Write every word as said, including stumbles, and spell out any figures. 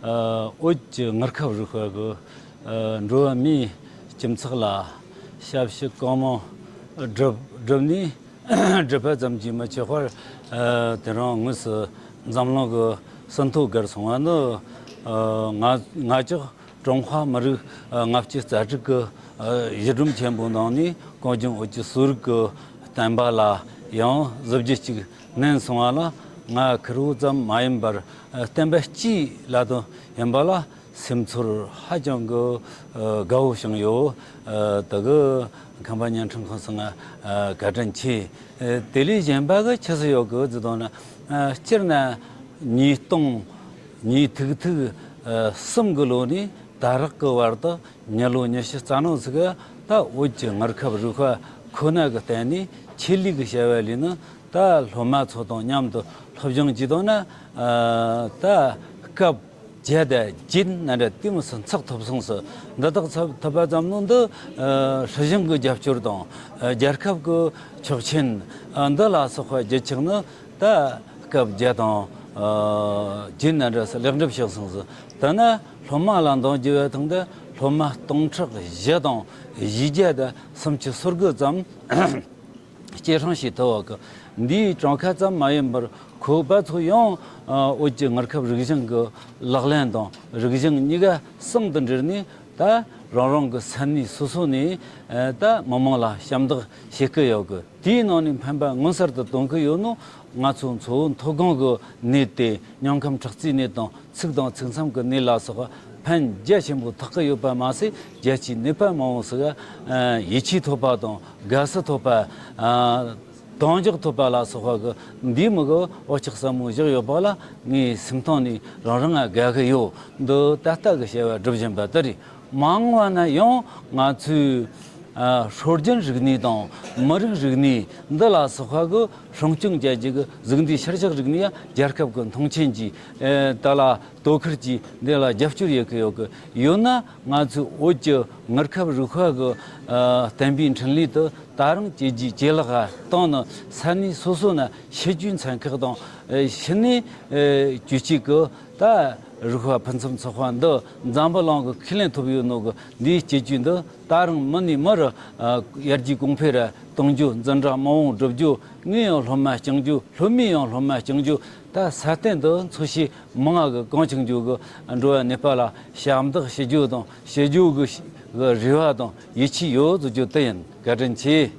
བོད་ཀྱི་དངུལ་ཁབ་རིག་པ་གི་འགྲོ་བ་མིའི་ཁྱིམ་ཚེགས་ལ་ཞབས་ཞུ་གང་མང་བསྒྲུབས་བསྒྲུབས་ནས། སྒྲུབ་པ་ཙམ་གྱིས་མི་ཆོག་པར། དེ་རིང་དངོས་སུ་འཛམ་གླིང་གི་ཟིན་ཐོ་བཀལ་སོང་བ་ནི། ང་ང་ཅག་ཀྲུང་ཧྭ་མི་རིགས་ལྔ་བཅུ་རྩ་དྲུག་གི་གཞི་སྒྲོམ་ཆེན་པོའི་ནང་ནས་གངས་ལྗོངས་བོད་ཀྱི་གསོ་རིག་གི་བསྟན་པ་ལ་ཡང་གཟི་བརྗིད་ཅིག་བསྣན་སོང་བ་ལ། ང་ཁེར་བོ་ཙམ་མ་ཡིན་པར་བསྟན་པ་སྤྱིའི་ལ་དོན་ཡིན་པ་ལ། སེམས་ཚོར་ཧ་ཅང་གི་ཨ་དགའ་བོ་བྱུང་ཡོད། ཨ་དེ་གི་ཁམས་པ་བརྙན་འཕྲིན་ཁང་ཚང་ང་ཨ་བཀའ་དྲིན་ཆེ། ཨ་དེ་ལས་གཞན་པ་གི་ཆི་ཟིག་ཡོད་གི་ཟེར་དང་ན། ཨ་སྤྱིར་ན་ཉིས་སྟོང་ཉིས་ཐིག་ཐིག་ཨ་གསུམ་གི་ལོ་ནས་ད་རག་གི་བར་དུ་མྱི་ལོ་ཉི་ཤུ་རྩ་གྲངས་ཟིག་ག་ད་བོད་ཀྱི་དངུལ་ཁབ་རིག་པ་ཁོ་ན་གི་སྟེང་ནས་ཆེད་ལས་གི་བྱ་བ་ལས་ནི། ད་སློབ་མ་ཚོ་དང་མཉམ་དུ་སློབ་སྦྱོང་བྱས་དང་ན། ཨ་ད་སྐབས་བརྒྱད་དང་བརྒྱད་ན་འདྲ་དེ་མོ་སུ་འཚོགས་ཐུབ་སོང་ཟེར། འདི་དག་ཚབ་ཐུབ་པ་ཙམ་ནི་འདི་ཨ་སྲིད་གཞུང་གི་རྒྱབ་སྐྱོར་དང་། ཨ་རྒྱལ་ཁབ་ཀྱི་ཆོག་མཆན། ཨ་འདི་ལ་སོགས་པ་རྒྱུ་ཆགས་ནི་ད་སྐབས་བརྒྱད་དང་ཨ་བརྒྱད་ན་འདྲ་སུ་ལེགས་འགྲུབ་བྱུང་སོང་ཟེར། ད་ན་སློབ་མ་ལ་འདང་རྒྱག་པའི་ཐོག་ཏུ་སློབ་མ་སྟོང་ཕྲག་བཞི་དང་བཞི་བརྒྱ་དང་སུམ་ཅུ་སོ་དགུ་ཙམ་སྐྱེད་སྲིང་བྱེད་ཐུབ་པ་གི། འདིའི་གྲངས་ཀ་ཙམ་མ་ཡིན་པར་ཁོ་པ་ཚོ་ཡང་ཨ་བོད་ཀྱི་དངུལ་ཁབ་རིག་གཞུང་གི་ལག་ལེན་དང་རིག་གཞུང་གཉིས་ཀ་ཟུང་དུ་འབྲེལ་ནས། ད་རང་རང་གི་ས་གནས་སོ་སོ་ནས་ཨ་ད་མི་མང་ལ་ཞབས་འདེགས་བྱེད་ཀྱི་ཡོད་གི། དེའི་ནང་ནས་ཕན་པ་མངོན་གསལ་དུ་སྟོན་གྱི་ཡོད་ནོ། ང་ཚོ་མཚོ་བོད་མཐོ་སྒང་གི་གནས་ཏེ། མྱོང་ཁམས་ཁྲག་རྩའི་གནས་དང་། ཚིགས་དང་ཚིགས་མཚམས་ཀྱི་གནས་ལ་སོགས་པ་ཕན་རྒྱ་ཆེན་པོ་ཐོགས་ཀྱི་ཡོད་པ་མ་ཟད། རྒྱལ་སྤྱིའི་ནད་པ་མང་བོ་ཟིག་ཡིད་ཆེས་ཐོབ་པ་དང་། དགའ་བསུ་ཐོབ་པ། ཨ་གདེང་འཇོག་ཐོབ་པ་ལ་སོགས་པ་གི་འདིའི་མི་གི་འོ་ཅག་ཟབ་མོ་བཞག་ཡོད་པ་ལ། ངའི་སེམས་གཏིང་ནས་རང་རང་ང་དགའ་གི་ཡོད། འདི་ད་ལྟ་གི་བྱ་བ་སྒྲུབ་བཞིན་པ་དེ་རེད། མ་འོངས་པ་ན་ཡང་ང་ཚོས་ཨ་སྲོལ་རྒྱུན་རིག་གནས་དང་མི་རིགས་རིག་གནས་འདི་ལ་སོགས་པ་གི་སྲུང་སྐྱོང་བྱ་རྒྱུ་གི་གཟུགས་འདས་ཤར་བཞག་རིག་གནས་ཡང་རྒྱལ་ཁབ་གི་མཐོང་ཆེན་གྱིས་ཨ་ད་ལ་དོ་ཁུར་གྱིས་འདི་ལ་རྒྱབ་སྐྱོར་ཡེད་གི་ཡོད་གི། ཡོད་ན་ང་ཚོས་བོད་ཀྱི་དངུལ་ཁབ་རིག་པ་གི་ཨ་བསྟན་པའི་འཕྲིན་ལས་དེ་ད་རུང་ཇེ་རྒྱས་ཇེ་ལེགས་ག་བཏང་ནས། ས་གནས་སོ་སོ་ན་ཕྱི་རྒྱལ་ཚན་ཁག་དང་ཨ་ཕྱི་ནས་ཨ་རྒྱུད་གཅིག་གི་ད་རིག་པ་ཕུན་སུམ་ཚོགས་པ་འདི་འཛམ་བུ་གླིང་གི་ཁས་ལེན་ཐོབ་ཡོད་ནོ་གི། འདིའི་སྤྱི་རྒྱུ་འདི་ད་རུང་མི་ནས་མི་རུ་ཨ་ཡར་རྒྱས་གོང་འཕེལ་ར་གཏོང་རྒྱུ། འཛིན་གྲྭ་མང་བོ་སྒྲུབ་རྒྱུ། ངས་ཡང་སློབ་མ་སྐྱོང་རྒྱུ། སློབ་མས་ཡང་སློབ་མ་སྐྱོང་རྒྱུ། ད་ས་སྟེང་དུ་འཚོ་བྱེད་མང་ང་གི་གངས་ཅན་ལྗོངས་ཀྱི་འགྲོ་བ་ནད་པ་ལ་ཞབས་འདེགས་ཞུ་རྒྱུ་དང་། ཞུ་རྒྱུ་གི་གི་རེ་བ་དང་ཡིད་ཆེས་ཡོད་ཟེར་རྒྱུ་དེ་ཡིན། བཀའ་དྲིན་ཆེ།